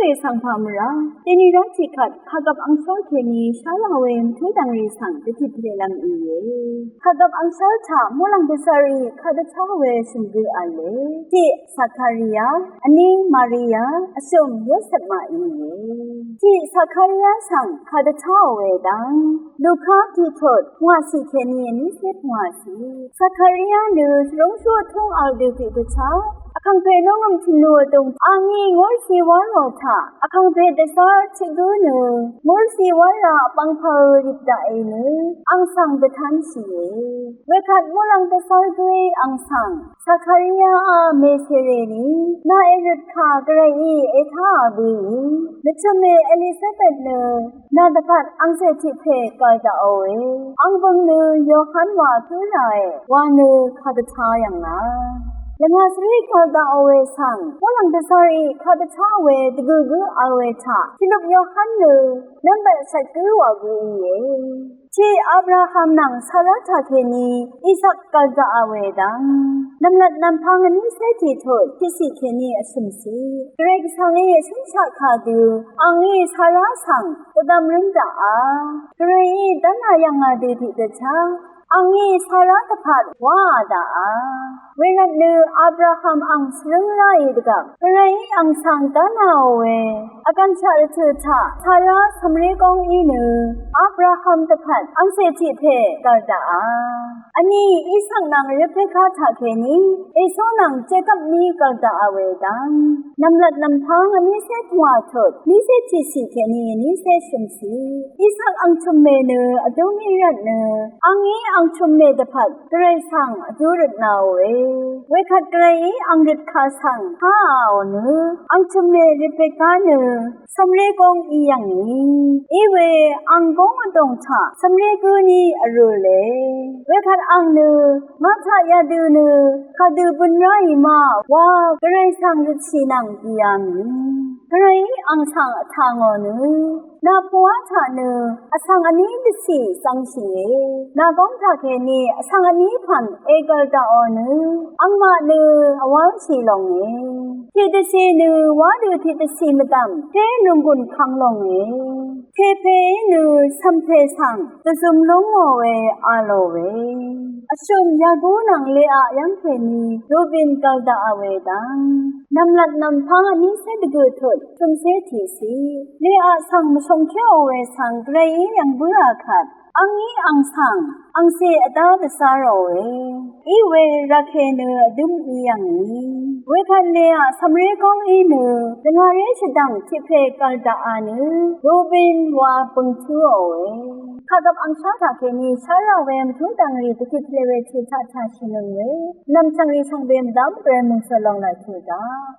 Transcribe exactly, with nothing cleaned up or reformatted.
Vsvng pà mvrá deni rá tiqkvt kàgvp angshv́r kèní shá rà we mvtú dv̀ngrì svng dvtit tvlelv́m íe. Kàgvp angshv́r taq muqlàng dvzv́rì kadvtá we shø̀m gø v̄le. Tiq Sakariya, vní Mariya, vshø̀m Yosep màí íe. Tiq Sakariya svng kadvtáò we dv́ng Luka tiqtut pvngwàcì kèní vnícé pvngwàcì. Sakariya nø shvrúngshú vtúng vl dø tiqdvchá vkàngpè nóngø̀m tìnù vdùng a ngí ngúrcì wá rò taq vkàngpè dvzv́r tiq gǿ nø ngúrcì wá rà vbvng pàø̄ rip daqì nø ang svng dvtánshìe. Wekvt muqlàng dvzv́r gǿí ang svng Sakariyaá mèsèrè ni nà èrøtkà Gvrayí ètáà bø̀í. Nvchø̀mè Elizabet nø nà dvpvt angcè tiq pè gv̀l daqòe. Ang bø̀ng nø Yohan wa pǿ ràe wa nø kadvtá yv̀ngà. Lvngà svrí gv̀l daqò we svng muqlàng dvzv́rì kadvtá we dvgø̀ gǿ vl we taq tiqløp Yohan nø nv́mbvt shvt gǿ wa gø íe. Tiq Abraham nvng Sara taqkèní Isak gv̀l daqà we dv́ng nv̀mlat nv̀mpvng vnícé tiqtut tiqcì kèní vshø̀mcì. Gvray Gvsvngí vshǿngshaq kadø angí Sara svng dvdvm rǿn daqà. Gvrayí dv́nà yv̀ngà dø tiqdvchá angí Sara dvpvt wáà daqà. Wervt nø Abraham ang svrǿng ráì dvgvp Gvrayí ang svng dv́nàò we vgv̀nshaq rvtø̀ taq Sara cv̀mré góng í nø Abraham dvpvt angcè tiq pè gv̀l daqà. Vní Isak nvng Rebeka taqkèní Eso nvng Jekvp ní gv̀l daqà we dv́ng nv̀mlat nv̀mpv́ng vnícé pvngwà tut vnícé tiqcì kèní vnícé shø̀mcì. Isak ang chø̀mmè nø vdúng í rvt nø angí ang chø̀mmè dvpvt Gvray svng vjú røtnāòe. Wekvt Gvrayí ang røtkà svng háàò nø ang chø̀mmè Rebeka nø cv̀mré góng í yv̀ngì. Iwe ang góng vdòng taq cv̀mré gǿ ní vrø̀le. Wekvt ang nø ngà taq yadø nø kadø bøn ráì ma wa Gvray svng røtshì nvng dìá mì. Gvrayí ang svng vtà ngò nø nà puqwá taq nø vsvng vní dvcì zvngshìe. Nà góng taqkèní vsvng vní pv̀n ègv̀l daqò nø angmaq nø vwálshì longe. Tiqdvcì nø wá dø tiqdvcì mvdv̀m té nònggùn kvng longe. Tepèí nø cv̀mpè svng dvzøm lúngò we a lò we. Vshø̀m Yaku nvng Leaq yv́ngkèní Rubin gv̀l daqà we dv́ng nv̀mlat nv̀mpv́ng vnícé dvgø̀ tut shø̀mcé tiqciq. Leaq svng mvshòngkéò we svng Gvrayí yv̀ng bǿà kvt angí ang svng angcè vdá dvzá ròe. Iwe Rakhe nø vdǿm í yv̀ngì. Wekvt Leaq cv̀mré góng í nø lvngàré shvdv̀ng tiq pè gv̀l daqà nø Rubin wa bø̀ng tǿòe. Kàgvp angshá taqkèní shá rà we mvtú dv̀ngrì dvtit tvle we tiq taq taqshìnøng we nv̀mchv̀ngrì shvngbe mvdv́m Gvray mòngsø̀l lòng laq tø̀daq.